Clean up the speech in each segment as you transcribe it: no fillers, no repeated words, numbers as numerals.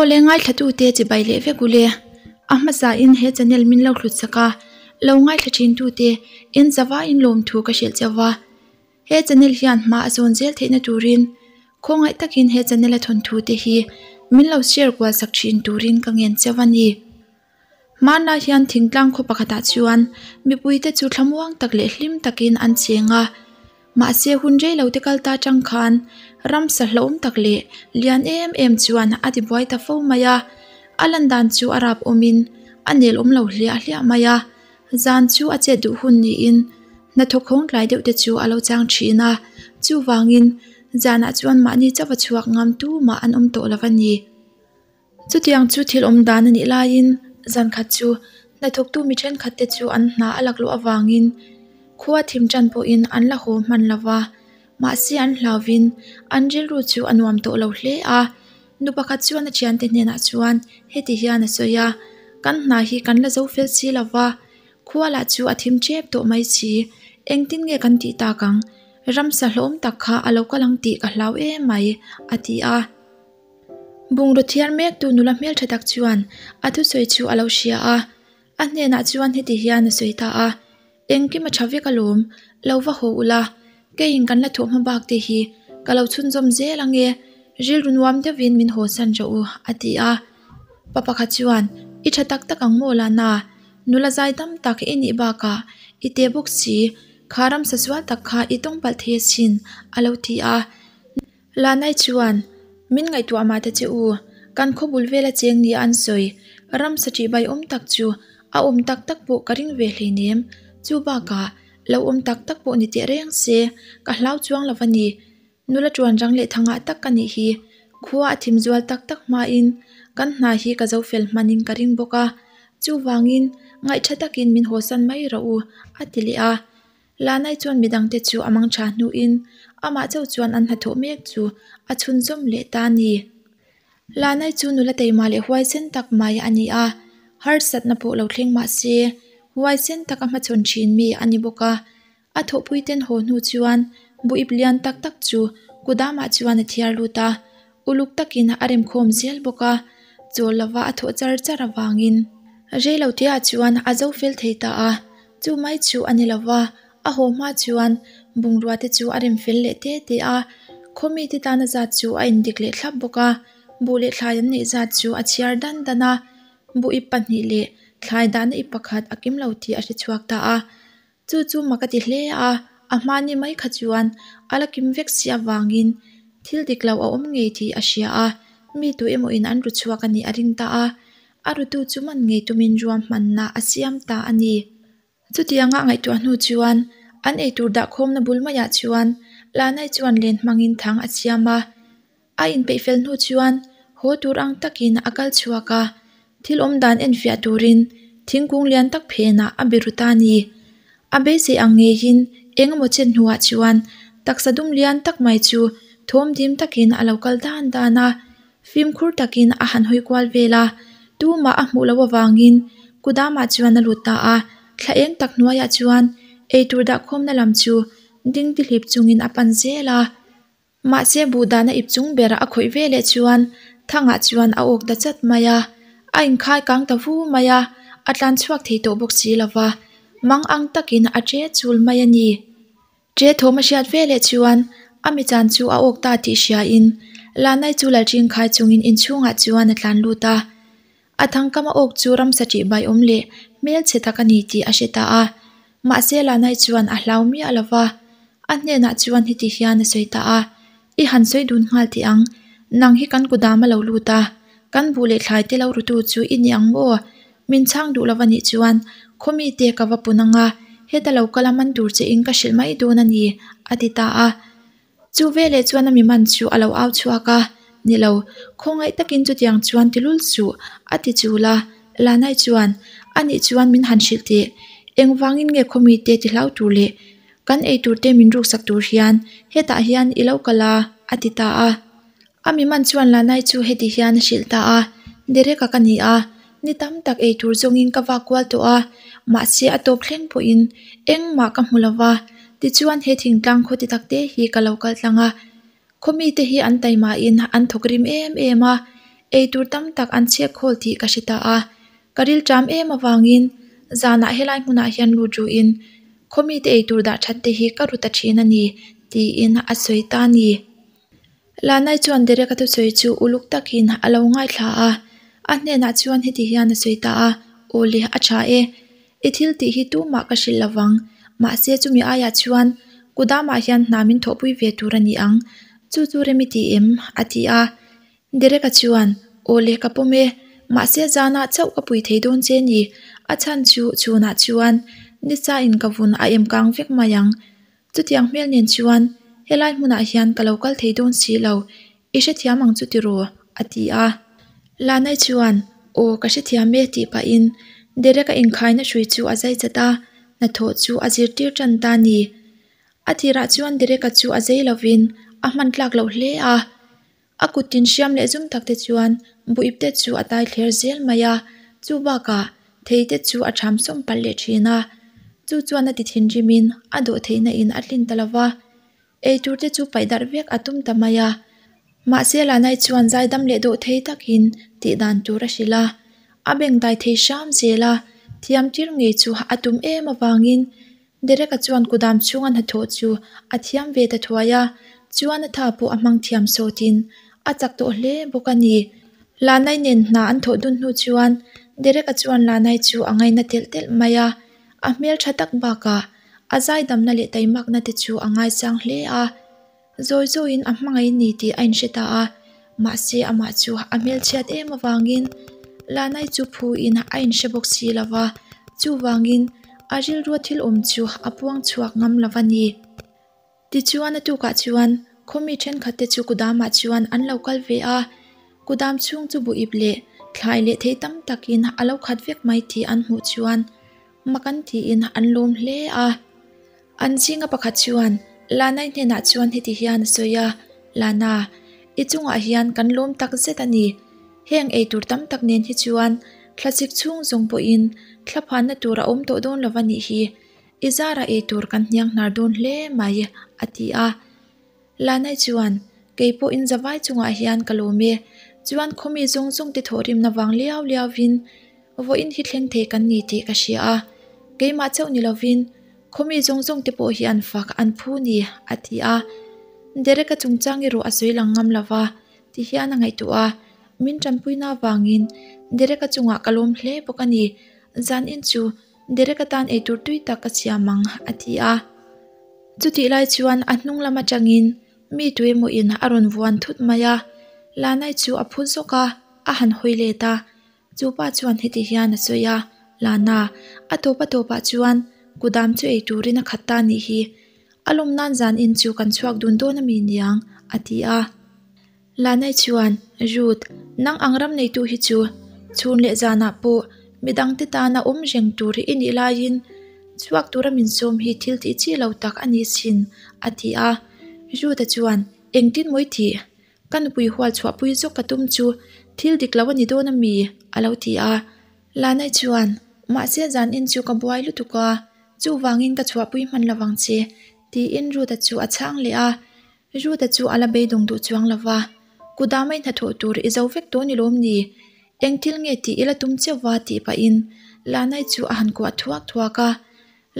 Awle ngaithlatute chibai leh vek ule. A hmasain he channel min lo hlut sak a, lo ngaithla thintute in zavaiin lawmthu ka hrilh chauh va. He channel hian hma a zawn zel theihna turin khawngaih takin he channel a thawnthu te hi min lo share kual sak thin turin ka ngen chauh a ni. Hmanlai hian thingtlang khaw pakhatah chuan mipuite chu thlamuang tak leh hlim takin an cheng a, mahse hun rei lo te kal ta tang khan ramsa hlauhawm tak leh lian em em chuan a ti buai ta fo mai a, a lan dan chu a rap awmin a nel awm lo hliah hliah mai a, zan chu a chet duh hun niin hnathawk khawng tlai deuh te chu a lo chang thin a, chuvangin zanah chuan mahni chauh a chhuak ngam tumah an awm tawh lo a ni. Chutiang chu thil awm dan a nih laiin zan khat chu hnathawktu mi thenkhat te chu an hna a lak luh avangin khua thim tan pawhin an la haw hman lo va, mahse an hlauvin an rilru chu a nuam tawh lo hle a. Nu pakhat chuan a thiante hnenah chuan heti hian a sawi a, Kan hna hi kan la zo fel si lo va, khua lah chu a thim tep tawh mai si, engtin nge kan tih tak ang? Ramsa hlawm tak kha a lo kal ang tih ka hlau em mai, a ti a. Bungraw thiar mektu nula hmeltha tak chuan a thusawi chu a lo hria a, a hnenah chuan heti hian a sawi ta a, Engkim a tha vek alawm, lo va haw ula, keiin kan la thawh hma bak te hi ka lo chhunzawm zel ange, rilru nuam deuhin min haw san rawh u, a ti a. Pa pakhat chuan, I tha tak tak ang maw Lana, nula zai dam tak i nih bakah i te bawk si, kha ramsa sual tak kha i tawng palh thei asin, a lo ti a. Lanai chuan, Min ngaihtuah mah ta che u, kan khaw bul vela cheng nia an sawi, ramsa ṭih bai awm tak chu a awm tak tak pawh ka ring ve hleinem, chu bakah lo awm tak tak pawh ni teh reng se, ka hlau chuang lo a ni. Nula ṭuan rang leh thangah tak ka nih hi, khua a thim zual tak tak hmain kan hna hi ka zo fel hmanin ka ring bawk a, chuvangin ngaihṭha takin min hawsan mai rawh u, a ti leh a. Lanai chuan midangte chu a mang tha hnuin amah chauh chuan an hnathawh mek chu a chhunzawm leh ta a ni. Lanai chu nula teima leh huaisen tak mai a ni a, harsatna pawh lo thleng mah se huaisen taka hmachhawn thin mi a ni bawk a. A thawhpuiten haw hnu chuan buip lian tak tak chu kudamah chuan a thiar lut a, uluk takin a remkhawm zel bawk a, chawl lova a thawh char char avangin reiloteah chuan a zo fel thei ta a. Chu mai chu a ni lo va, a haw hma chuan bungrua te chu a rem fel leh te te a, khaw mite tana zat chu a indik leh thlap bawk a, buh leh thlai an neih zat chu a chhiar dan dan a, buh ip pahnih leh thlai dahna ip pakhat a kim lo tih a hre chhuak ta a. Chu chu mak a ti hle a, a hmani mai kha chuan a la kim vek si avangin thil dik lo a awm ngei tih a hria a, mi tu emaw in an ru chhuak a nih a ring ta a. A rutu chu man ngei tumin ruahmanna a siam ta a ni. Chutianga ngaihtuah hnu chuan an eitur dahkhawmna bul maiah chuan Lanai chuan len hmangin thang a siam a. A inpeih fel hnu chuan haw tur ang takin a kal chhuak a, thil awm dan enfiah turin thingkung lian tak phenah a be ru ta a ni. A beisei ang ngeiin eng emaw chen hnuah chuan taksa dum lian tak mai chu thawm dim takin a lo kal dan dan a. Fimkhur takin a han hawi kual vel a, tumah a hmuh loh avangin Kudamah chuan a lut ta a, thla eng tak hnuaiah chuan eitur dahkhawmna lam chu ding tihlip chungin a pan zel a. Mahse buh dahna ip chung berah a khawih ve leh chuan thangah chuan a awk ta chat mai a, a inkhai kang ta vu mai a, a tlan chhuak thei tawh bawk si lo va, mang ang takin a che chul mai a ni. Che thawm a hriat ve leh chuan a mi chan chu a awk ta tih hriain Lanai chu lalṭing khai chungin inchhungah chuan a tlan lut a. A thangkam a awk chu ramsa ṭih bai awm leh hmelchhe tak a ni tih a hre ta a. Mahse Lanai chuan a hlau miah lo va, a hnenah chuan heti hian a sawi ta a, I han sawi dun nghal teh ang, nang hi kan kudam a lo lut a, kan buh leh thlai te lo rutu chu i ni ang maw? Min chhang duh lo a nih chuan khaw mite ka va pun ang a, heta lo kal a man tur che in ka hrilh mai dawn a ni, a ti ta a. Chu veleh chuan a mi man chu a lo au chhuak a, Ni lo, khawngaih takin chutiang chuan ti lul suh, a ti chul a. Lanai chuan, A nih chuan min han hrilh teh, engvangin nge khaw mite ti hlau tur leh kan ei tur te min ruksak tur hian hetah hian i lo kal a, a ti ta a. A mi man chuan Lanai chu heti hian a hrilh ta a, Derek-a ka ni a, ni tam tak ei tur zawngin ka vak kual tawh a, mahse a tawp thleng pawhin engmah ka hmu lo va, tichuan he thingtlang khaw ti tak te hi ka lo kal tlang a, khaw mite hi an taimahin an thawk rim em em a, Eitur tam tak an chhiat khawl tih ka hre ta a. Ka rilṭam em avangin zanah helai hmunah hian lut ruhin khawmite eitur dah that te hi ka ru ta thin a ni, tiin a sawi ta a ni. Lanai chuan Derek-a thusawi chu uluk takin a lo ngaithla a, a hnenah chuan heti hian a sawi ta a, Aw le, a tha e. I thil tih hi tumah ka hrilh lo vang. Mahse chumi aiah chuan Kudamah hian hna min thawhpui ve tur a ni ang. Chu chu rem i ti em? a ti a. Derek-a chuan, Aw le, ka pawm e. Mahse zanah chauh ka pui thei dawn che ni. A chhan chu chhunah chuan nisa in ka vun a em kang vek mai ang. Chutiang hmel nen chuan helai hmunah hian ka lo kal thei dawn si lo, i hrethiam ang chu tiraw? a ti a. Lanai chuan, Aw, ka hrethiam e tih pahin Derek-a inkhaina hrui chu a zai chat a, hnathawh chu a zirtir tan ta a ni. A tirah chuan Derek-a chu a zei lovin a hman tlak loh hle a. A kut tin hriam leh zum tak te chuan buip te chu a tai thler zel mai a, chu bakah thei te chu a tham sawm palh leh thin a. Chu chuan a ti thinrimin a dawh theihna in a tlin ta lo va, eitur te chu paih darh vek a tum ta mai a. Mahse Lanai chuan zaidam leh dawh thei takin tih dan tur a hrilh a, a bengdai thei hram zel a, thiam tir ngei chu a tum em avangin Derek-a chuan kudam chhunga hnathawh chu a thiam ve ta thuai a, chuan a tha pawh a hmang thiam sawtin a chak tawh hle bawk a ni. Lanai nen hna an thawh dun hnu chuan Derek-a chuan Lanai chu a ngaina telh telh mai a, a hmel tha tak bakah a zaidamna leh taimakna te chu a ngaisang hle a. Zawi zawiin a hmangaih ni tih a inhre ta a, mahse amah chu a hmelchhiat em avangin Lanai chu phuin a inhre bawk si lo va, chuvangin a rilrua thil awm chu a puang chhuak ngam lo va ni. Tichuan a tukah chuan khawmi thenkhat te chu kudamah chuan an lo kal ve a, kudam chhung chu buh ip leh thlai leh thei tam takin a lo khat vek mai tih an hmuh chuan mak an tiin an lawm hle a. An zinga pakhat chuan Lana-i hnenah chuan heti hian a sawi a, Lana, i chungah hian kan lawm tak zet a ni. Heng eitur tam tak nen hi chuan thlasik chhung zawng pawhin thlaphanna tur a awm tawh dawn lo va nih hi. I zarah eitur kan hniang hnar dawn hle mai, a ti a. Lanai chuan, Kei pawh in zavai chungah hian ka lawm e. Chuan khawmi zawng zawng te thawhrimna vang liau liauvin vawiin hi thleng thei kan ni tih ka hria a. Keimah chauh ni lovin khawmi zawng zawng te pawh hian fak an phu ni, a ti a. Derek-a chungchang erawh a sawi lang ngam lova ti hian a ngaihtuah a. Min tanpuina avangin Derek-a chungah ka lawm hle bawk a ni. Zanin chu Derek-a tan eitur tui tak ka siam ang, a ti a. Chutih lai chuan a hnung lam atangin mi tuemawin a rawn vuan thut mai a, Lanai chu a phu zawk a, a han hawi let a. Chu pa chuan heti hian a sawi a, Lana, a tawp a tawpah chuan kudam chu ei turin a khat ta nih hi. A lawm nan zan in chu kan chhuak dun dawn a mi niang, a ti a. Lanai chuan, Ruth, nang ang ram neitu hi chu chhun leh zanah pawh midangte tana awm reng tur i nih laiin chhuak tura min sawm hi thil tih chi lo tak a ni sin, a ti a. Ruth-a chuan, Engtin mawi tih? Ka nupui hual chhuahpui zawk ka tum chu thil dik lo a ni dawn a mi? a lo ti a. Lanai chuan, Mahse zanin chu ka buai lutuk a, chuvangin ka chhuahpui hman lo vang che, tiin Ruth-a chu a chhang leh a. Ruta chu a la beidawng duh chuang lo va, Kudamai hnathawh tur i zo vek tawh ni lawm ni? Eng thil nge tih i la tum cheuh va tih pahin Lanai chu a han kuah thuak thuak a.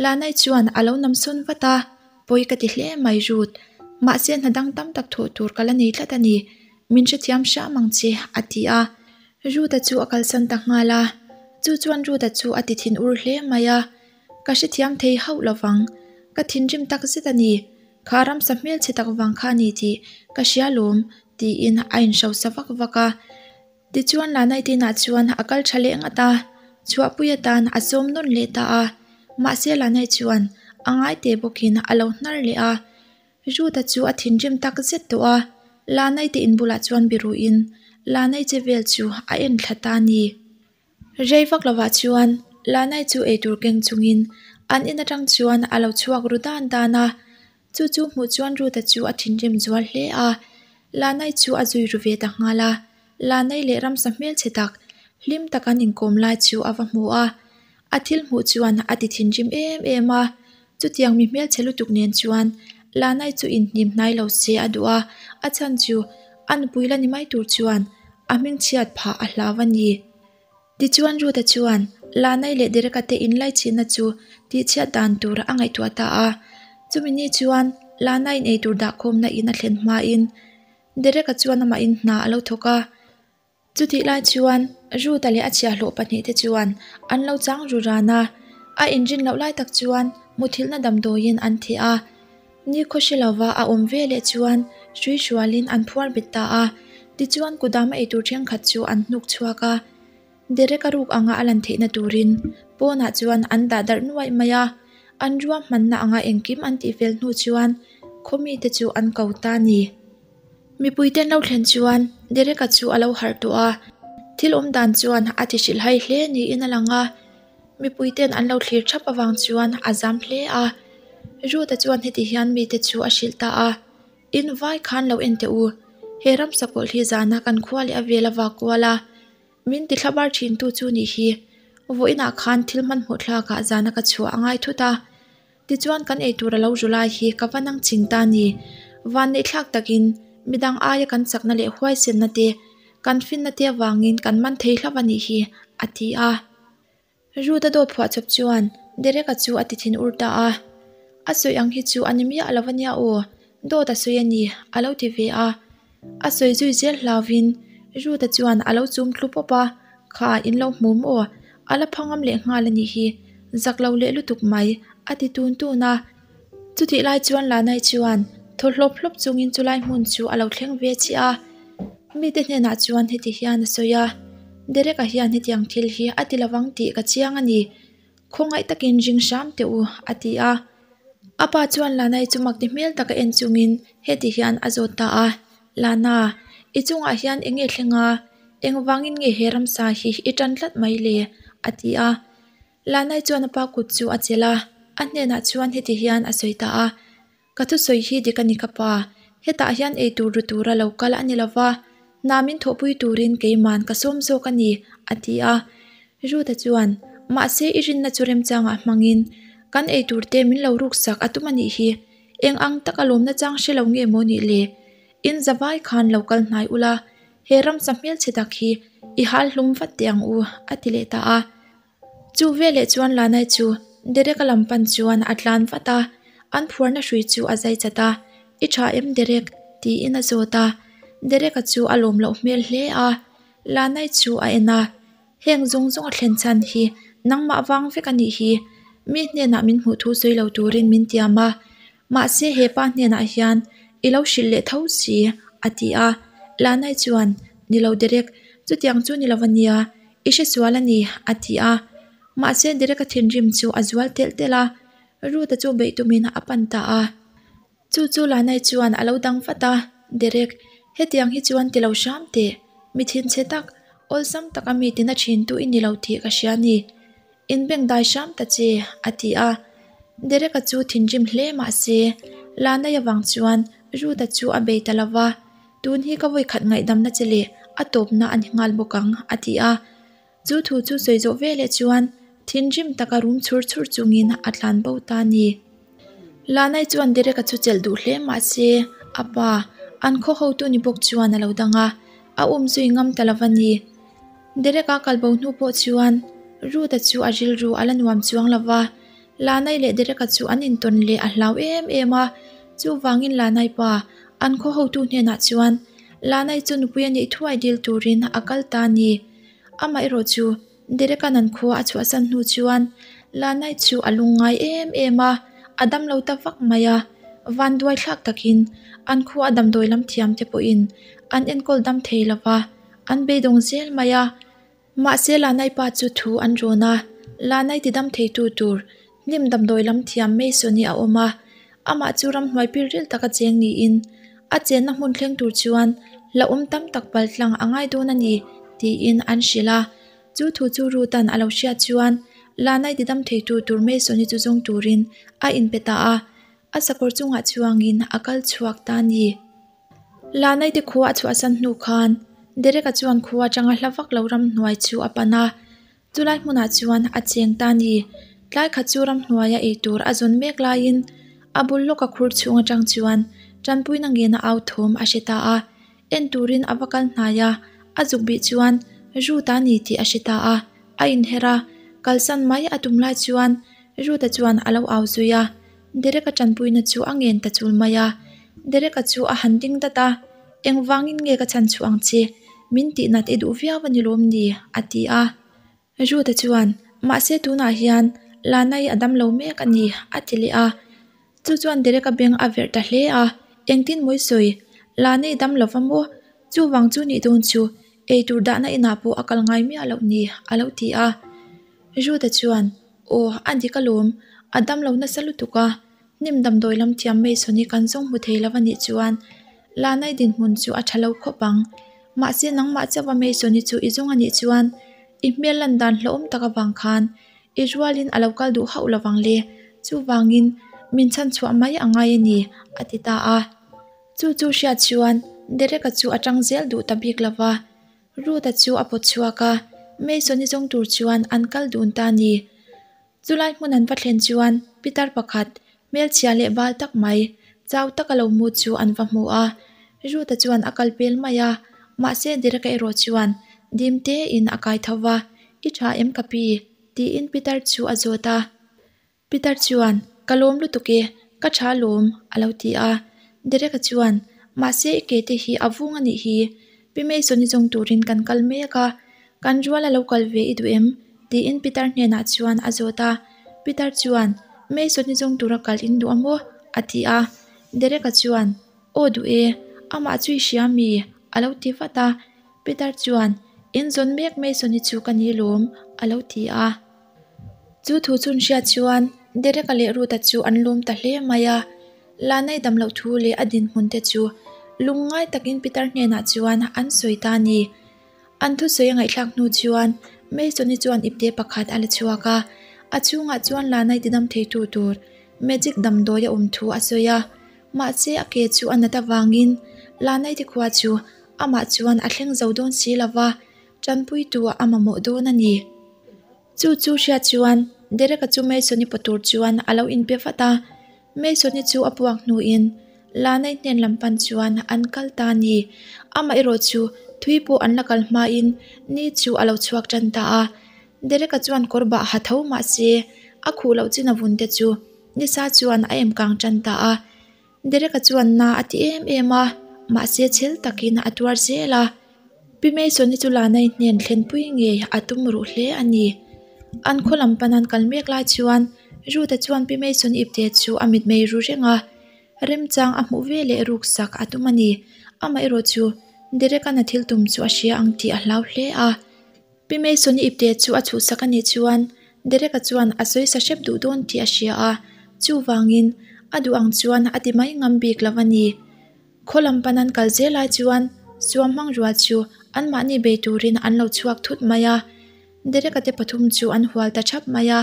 Lanai chuan a lo namsawn vat a, Pawi ka ti hle mai Rut, mahse hna dang tam tak thawh tur ka la nei tlat a ni, min hrethiam hram ang che a ti a. Ruta chu a kalsan ta nghal a, chu chuan Ruta chu a ti thin ur hle mai a, Ka hrethiam thei hauh lo vang, ka thinrim tak zet a ni. Kha ramsa hmelchhe tak vang kha a ni tih ka hria lawm tiin a inhrosa vak vak a. Tichuan Lanai tinah chuan a kal tha leh ngat a, chhuahpui atan a sawm nawn leh ta a. Mahse Lanai chuan a ngai teh bawkin a lo hnar leh a. Ruth-a chu a thinrim tak zet tawh a, Lanai te inbulah chuan biruhin Lanai che vel chu a en thla ta a ni. Rei vak lovah chuan Lanai chu eitur keng chungin an in atang chuan a lo chhuak ru dan dan a, chu chu hmuh chuan Ruth-a chu a thinrim zual hle a, Lanai chu a zui ru ve ta nghal a, Lanai leh ramsa hmelchhe tak hlim tak an inkawm lai chu a va hmu a, a thil hmuh chuan a ti thinrim em em a, chutiang mi hmelchhe lutuk nen chuan Lanai chu inhnim hnai lo se a duh a, a chhan chu a nupui la ni mai tur chuan. a hmingchhiat phah a hlau a ni. Tichuan Ruth-a chuan Lanai leh Derek-a te inlaichhinna chu tihchhiat dan tur a ngaihtuah ta a. Chumi ni chuan Lanai'n eitur dahkhawmna in a thlen hmain Derek-a chuan amahin hna a lo thawk a. Chutih lai chuan Ruth-a leh a chhiahhlawh pahnihte chuan an lo chang ru ran a. A inrin loh lai tak chuan muthilhna damdawiin an theh a. Nikhaw hre lova a awm ve leh chuan hrui hrualin an phuar bet ta a, tichuan kudam a eitur thenkhat chu an hnuk chhuak a. Derek a ruk anga a lan theihna turin pawnah chuan an dah darh nuaih mai a, an ruahmanna anga engkim an tihfel hnu chuan khaw mite chu an ko ta a ni. Mipuite an lo thlen chuan Derek-a chu a lo harh tawh a, thil awm dan chuan a ti hrilhhai hle niin a lang a. Mipuite'n an lo thlir thap avang chuan a zam hle a. Ruth-a chuan heti hian mite chu a hrilh ta a, In vai khan lo en teh u, he ramsa pawlh hi zana kan khua leh a vel a vak kual a, min ti thlabar thintu chu nih hi. Vawiinah khan thil hmanhmawh thlakah zana ka chhuah a ngai thut a. Tichuan kan eitur a lo zu lai hi ka va nang ching ta ni. Vanneih thlak takin midang aia kan chakna leh huaisenna te, kan finna te avangin kan man thei hlauh a nih hi, a ti a. Ruth a dawt phuah chawp chuan Derek-a chu a ti thin ur ta a. A sawi ang hi chu a ni miah lo a nia aw, dawt a sawi a ni, a lo ti ve a. A sawi zui zel hlauvin Ruth-a chuan a lo chum thlu pawp a, Kha, in lo hmu maw? A la phangam leh nghal a nih hi, zak lo leh lutuk mai, a ti tun tun a. Chutih lai chuan Lanai chuan thaw hlawp hlawp chungin chulai hmun chu a lo thleng ve chiah a. Mite hnenah chuan heti hian a sawi a, Derek-a hian hetiang thil hi a ti lovang tih ka chiang a ni. Khawngaih takin ring hram teh u, a ti a. A pa chuan Lanai chu mak ti hmel taka en chungin heti hian a zawt ta a, Lana, i chungah hian eng nge thleng a? Engvangin nge he ramsa hi i tan tlat mai le? a ti a. Lanai chuan a pa kut chu a chelh a, a hnenah chuan heti hian a sawi ta a, Ka thusawi hi dik a ni ka pa, hetah hian eitur ru tura lo kal a ni lova, hna min thawhpui turin keiman ka sawm zawk a ni, a ti a. Ruth-a chuan, Mahse i rinna chu remchangah hmangin kan eitur te min lo ruksak a tum a nih hi, eng ang taka lawmna chang hre lo nge maw nih le? In zavai khan lo kal hnai ula, he ramsa hmelchhe tak hi i hal hlum vat teh ang u, a ti leh ta a. Chu veleh chuan Lanai chu Derek-a lam pan chuan a tlan vat a, an phuarna hrui chu a zai chat a, I tha em Derek? tiin a zawt a. Derek-a chu a lawm loh hmel hle a, Lanai chu a en a, Heng zawng zawng a thlen chhan hi nangmah vang vek a nih hi, mi hnenah min hmuh thu sawi lo turin min tiam a, mahse he pa hnenah hian i lo hrilh leh tho si, a ti a. Lanai chuan, Ni lo Derek, chutiang chu ni lo a nia, I hre sual a ni, a ti a. Mahse Derek-a thinrim chu a zual telh telh a, Ruth-a chu beih tumin a pan ta a. Chu chu Lanai chuan a lo dang vat a, Derek, hetiang hi chuan ti lo hram teh. Mi thinchhe tak, awlsam taka mi tina thintu i ni lo tih ka hria a ni. Inbengdai hram ta che, a ti a. Derek-a chu thinrim hle mah se, Lanai avang chuan Ruth-a chu a bei ta lo va. Tun hi ka vawikhat ngaihdamna che leh a tawpna a ni nghal bawk ang, a ti a. Chu thu chu sawi zawh veleh chuan thinrim taka rum chhur chhur chungin a tlan bo ta a ni. Lanai chuan Derek-a chu chelh duh hle mah se, a pa, an khaw hotu ni bawk chuan a lo dang a, a um zui ngam ta lo va ni. Derek-a kal bo hnu pawh chuan Ruth-a chu a rilru a la nuam chuang lo va, Lanai leh Derek-a chu an intawn leh a hlau em em a, chuvangin Lanai pa, an khaw hotu hnenah chuan Lanai chu nupui a neih thuai dil turin a kal ta a ni. Amaherawh chu Derek-a'n an khua a chhuahsan hnu chuan Lanai chu a lungngai em em a, a damlo ta vak mai a. Vanduai thlak takin an khua a damdawi lam thiam te pawhin an enkawl dam thei lo va, an beidawng zel mai a. Mahse Lanai pa chu thu an rawn a, Lanai ti dam theitu tur hnim damdawi lam thiam Mason-i a awm a, amah chu ramhnuai pil ril taka cheng niin a chenna hmun thleng tur chuan hlauhawm tam tak pal tlang a ngai dawn a ni tiin an hrilh a. Chu thu chu Ruth-a'n a lo hriat chuan Lanai ti dam theitu tur Mason-i chu zawng turin a inpe ta a, a sakawr chungah chuangin a kal chhuak ta a ni. Lanai te khua a chhuahsan hnu khan Derek-a chuan khua atanga hla vak lo ramhnuai chu a pan a, chulai hmunah chuan a cheng ta a ni. Tlai khat chu ramhnuaia eitur a zawn mek laiin a bul lawka khur chhung atang chuan tanpuina ngena au thawm a hre ta a, en turin a va kal hnai a, A zuk bih chuan Ruth-a ni tih a hre ta a, a inher a, kalsan mai a tum lai chuan Ruth-a chuan a lo au zui a, Derek-a tanpuina chu a ngen ta chul mai a. Derek-a chu a han ding dat a, Engvangin nge ka chhan chhuah ang che? Min tihnat i duh viau a ni lawm ni? a ti a. Ruth-a chuan, Mahse tunah hian Lana-i a dam lo mek a ni, a ti leh a. Chu chuan Derek-a beng a verh ta hle a, Engtin mawi sawi? Lana-i dam lo va maw? Chuvang chu nih dawn chu eitur dahna inah pawh a kal ngai miah loh ni, a lo ti a. Ruth-a chuan, Aw, a dik alawm, a dam lo nasa lutuk a, hnim damdawi lam thiam Mason-i kan zawng hmu thei lo a nih chuan Lana-i dinhmun chu a tha lo khawp ang. Mahse nangmah chauha Mason-i chu i zawng a nih chuan i hmel lan dan hlauhawm tak avang khan i rualin a lo kal duh hauh lo vang le, chuvangin min chhan chhuah mai a ngai a ni, a ti ta a. Chu chu hriat chuan Derek-a chu a tang zel duh ta bik lo va. Ruth-a chu a pawt chhuak a, Mason-i zawng tur chuan an kal dun ta a ni. Chulai hmun an va thlen chuan pitar pakhat, hmelchhia leh bal tak mai, chau taka lo mu chu an va hmu a. Ruth-a chuan a kal pel mai a, mahse Derek-a erawh chuan dim tein a kai tho va, I tha em ka pi? tiin pitar chu a zawt a. Pitar chuan, Ka lawm lutuk e, ka tha lawm, a lo ti a. Derek-a chuan, Mahse i ke te hi a vung a nih hi, Pi Mason-i zawng turin kan kal mek a, kan rual a lo kal ve i duh em? tiin Pitar hnenah chuan a zawt a. Pitar chuan, Mason-i zawng tura kal in duh a maw? a ti a. Derek-a chuan, Aw duh e, amah chu i hria mi? a lo ti vat a. Pitar chuan, In zawn mek Mason-i chu ka ni lawm, a lo ti a. Chu thu chhun hriat chuan Derek-a leh Ruth-a chu an lawm ta hle mai a. Lanai dam loh thu leh a dinhmun te chu lungngai takin Peter hnenah chuan an sawi ta a ni. An thusawi a ngaihthlak hnu chuan Mason-i chuan ipte pakhat a la chhuak a, a chhungah chuan Lanai tidam theitu tur magic damdawi a awm thu a sawi a. Mahse a ke chu a nat avangin Lanai te khua chu amah chuan a thleng zo dawn si lo va, tanpuitu a mamawh dawn a ni. Chu chu hriat chuan Derek-a chu Mason-i paw tur chuan a lo inpe vat a, Mason-i chu a puak hnuin Lana-i hnen lam pan chuan an kal ta a ni. Amaherawh chu thui pawh an la kal hmain ni chu a lo chhuak tan ta a. Derek-a chuan kawr bah ha tho mah se a khuh loh chin a vun te chu nisa chuan a em kang tan ta a. Derek-a chuan na a ti em em a, mahse chhel takin a tuar zel a. Pi Mason-i chu Lana-i hnen thlenpui ngei a tum ruh hle a ni. An khaw lam pan an kal mek lai chuan Ruth-a chuan Pi Mason-i ipte chu a mitmei ru reng a, remchang a hmuh ve leh ruksak a tum a ni. Amaherawh chu Derek-a'n a thil tum chu a hria ang tih a hlau hle a. Pi Mason-i ipte chu a chhuhsak a nih chuan Derek-a chuan a sawi sa hrep duh dawn tih a hria a, chuvangin a duh ang chuan a ti mai ngam bik lo a ni. Khaw lam pan an kal zel lai chuan suam hmang rual chu anmahni bei turin an lo chhuak thut mai a, Derek-a te pathum chu an hual ta thap mai a.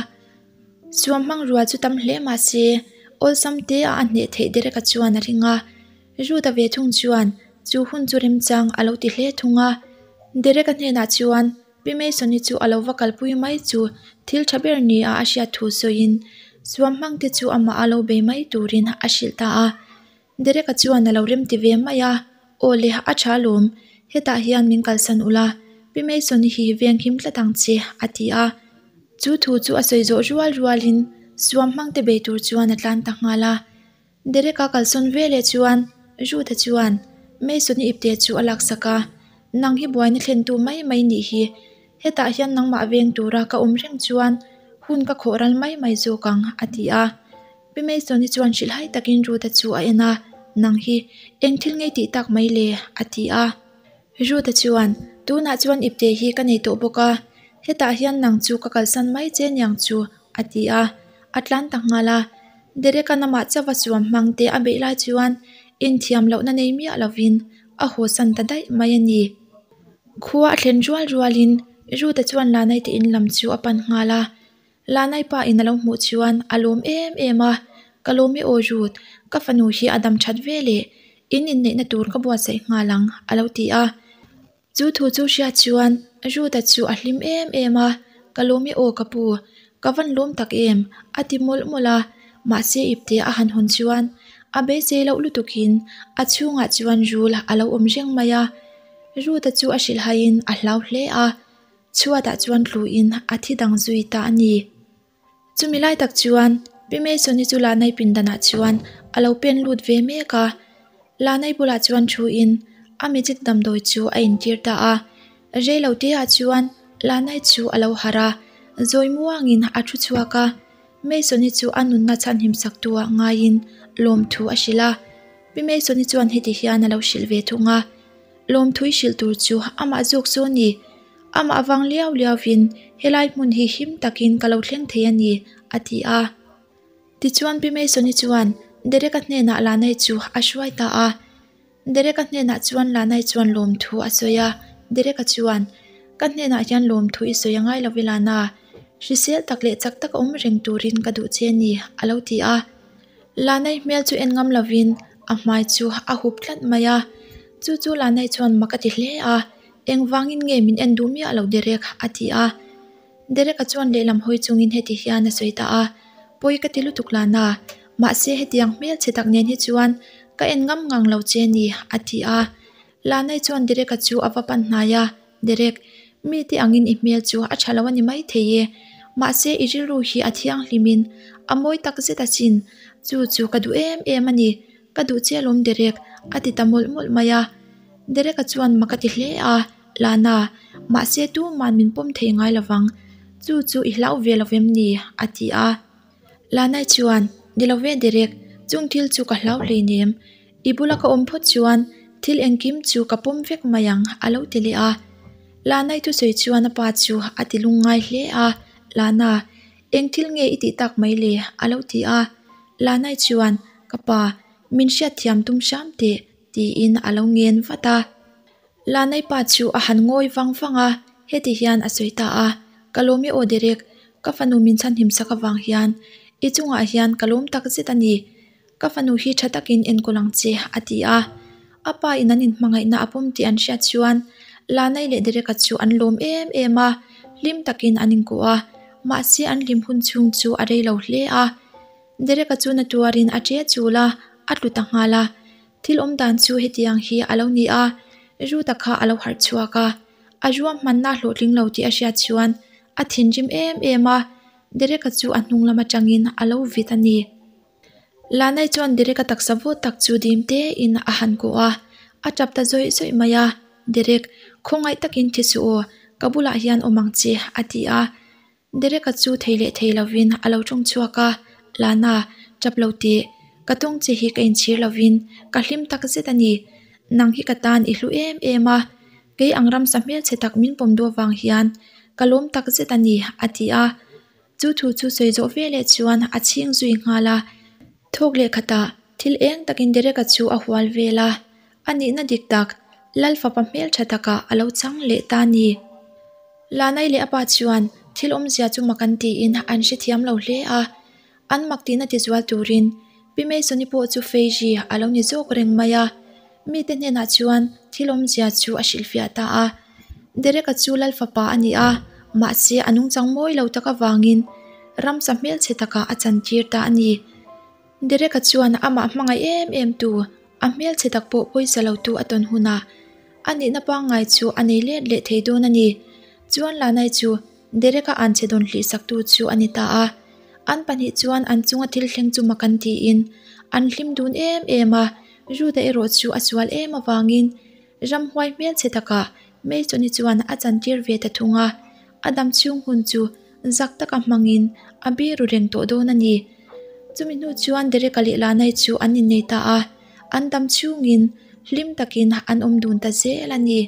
Suam hmang rual chu tam hle mah se awlsam te a a hneh theih Derek-a chuan a ring a, Ruth-a ve thung chuan chu hun chu remchang a lo ti hle thung a. Derek-a hnenah chuan Pi Mason-i chu a lo va kalpui mai chu thil tha ber nia a hriat thu sawiin suam hmang te chu amah a lo bei mai turin a hrilh ta a. Derek-a chuan a lo remti ve mai a, Aw le, a tha alawm, hetah hian min kalsan ula, Pi Mason-i hi venghim tlat ang che, a ti a. Chu thu chu a sawi zawh rual rualin suam hmang te bei tur chuan a tlan ta nghal a. Derek-a kalsawn ve leh chuan Ruth-a chuan Mason-i ipte chu a laksak a, Nang hi buaina thlentu mai mai nih hi, hetah hian nangmah veng tura ka awm reng chuan hun ka khawh ral mai mai zawk ang, a ti a. Pi Mason-i chuan hrilhhai takin Ruth-a chu a en a, Nang hi eng thil ngei tih tak mai le? a ti a. Ruth-a chuan, Tunah chuan ipte hi ka nei tawh bawk a, hetah hian nang chu ka kalsan mai che niang chu, a ti a. A tlan ta nghal a. Derek-a namah chauha suam hmang te a beih lai chuan inthiam lohna nei miah lovin a hawsan ta daih mai a ni. Khua a thlen rual rualin Ruth-a chuan Lanai te in lam chu a pan nghal a. Lanai pa in a lo hmuh chuan a lawm em em a, Ka lawm e aw Ruth, ka fanu hi a dam that ve leh in inneihna tur ka buatsaih nghal ang a lo ti a. Chu thu chu hriat chuan Ruth-a chu a hlim em em a, Ka lawm e aw ka pu, ka van lawm tak em a ti mawlh mawlh a, mahse ipte a han hawn chuan a beisei loh lutukin a chhungah chuan rul a lo awm reng mai a. Ruth-a chu a hrilhhaiin a hlau hle a, chhuatah chuan tluin a thi dang zui ta a ni. Chumi lai tak chuan Pi Mason-i chu Lanai pindanah chuan a lo pen lut ve mek a, Lanai bulah chuan thuin a magic damdawi chu a intir ta a. Rei lo teah chuan Lanai chu a lo harh a, zawi muangin a thu chhuak a. Mason-i chu a nunna chhanhim sak tuah ngaiin lawmthu a hrilh a. Pi Mason-i chuan heti hian a lo hrilh ve thung a, Lawmthu i hrilh tur chu amah zawk chu a ni. Amah vang liau liauin helai hmun hi him takin ka lo thleng thei a ni, a ti a. Tichuan Pi Mason-i chuan Derek-a hnenah Lanai chu a hruai ta a. Derek-a hnenah chuan Lanai chuan lawmthu a sawi a. Derek-a chuan, Ka hnenah hian lawmthu i sawi a ngai lo i Lana. Hrisel tak leh chak taka awm reng turin ka duh che a ni, a lo ti a. Lanai hmel chu en ngam lovin a hmai chu a hup tlat mai a. Chu chu Lanai chuan mak a ti hle a, Engvangin nge min en duh miah lo Derek? a ti a. Derek-a chuan lehlam hawi chungin heti hian a sawi ta a, Pawi ka ti lutuk Lana, mahse hetiang hmelchhe tak nen hi chuan ka en ngam ngang lo che ni, a ti a. Lanai chuan Derek-a chu a va pan hnai a, Derek, mite angin i hmel chu a tha lo a ni maithei e, mahse i rilru hi a thianghlimin a mawi tak zet asin, chu chu ka duh em em a ni, ka duh che alawm Derek, a ti ta mawlh mawlh mai a. Derek-a chuan mak a ti hle a, Lana, mahse tuman min pawm thei ngai lovang, chu chu i hlau ve lo vem ni? a ti a. Lanai chuan, Ni lo ve Derek, chung thil chu ka hlau hleinem. I bula ka awm phawt chuan thil engkim chu ka pawm vek mai ang, a lo ti leh a. Lanai thusawi chuan a pa chu a ti lungngai hle a, Lana, eng thil nge i tih tak mai le? a lo ti a. Lanai chuan, Ka pa, min hriatthiam tum hram teh, tiin a lo ngen vat a. Lanai pa chu a han ngawi vang vang a, heti hian a sawi ta a, Ka lawm i aw Derek, ka fanu min chhanhim sak avang hian i chungah hian ka lawm tak zet a ni. Ka fanu hi tha takin enkawl ang che, a ti a. A pa in an inhmangaihna a pawm tih an hriat chuan Lanai leh Derek-a chu an lawm em em a, hlim takin an inkuah a, mahse an hlim hun chhung chu a rei lo hle a. Derek-a chu na tuarin a che chul a, a tlu ta nghal a. Thil awm dan chu hetiang hi a lo ni a, Ruth-a kha a lo harh chhuak a, a ruahmanna hlawhtling lo tih a hriat chuan a thinrim em em a, Derek-a chu a hnung lam atangin a lo vit a ni. Lanai chuan Derek-a taksa vawt tak chu dim tein a han kawh a, a tap ta zawih zawih mai a, Derek, khawngaih takin thi suh aw, ka bulah hian awm ang che, a ti a. Derek-a chu thei leh thei lovin a lo tawng chhuak a, Lana, tap lo tih, ka tawng che hi ka inchhir lovin ka hlim tak zet a ni. Nang hi ka tan i hlu em em a, kei ang ramsa hmelchhe tak min pawm duh avang hian ka lawm tak zet a ni, a ti a. Chu thu chu sawi zawh veleh chuan a chhing zui nghal a. Thawk leh khatah thil eng takin Derek-a chu a hual vel a, a nihna dik tak Lal fapa hmeltha takah a lo chang leh ta a ni. Lanai leh a pa chuan thil awmzia chu mak an tiin an hrethiam lo hle a, an mak tihna tizual turin Pi Mason-i pawh chu Feiji a lo ni zawk reng mai a, mite hnenah chuan thil awmzia chu a hrilhfiah ta a. Derek-a chu Lal fapa a ni a, mahse a nungchang mawi lo tak avangin ramsa hmelchhe takah a chantir ta a ni. Derek-a chuan amah hmangaih em em tu, a hmelchhe tak pawh pawisa lo tu a tawn hunah a nihna pangngai chu a nei let leh thei dawn a ni. Chuan Lanai chu Derek-a anchhe dawn hlihsaktu chu a ni ta a. An pahnih chuan an chunga thil thleng chu mak an tiin an hlim dun em em a, Ruth-a erawh chu a sual em avangin ramhuai hmelchhe takah Mason-i chuan a chantir ve ta thung a, a dam chhung hun chu zak taka hmangin a biru reng tawh dawn a ni. Chumi hnu chuan Derek-a leh Lanai chu an innei ta a, an dam chhungin hlim takin an awm dun ta zel a ni.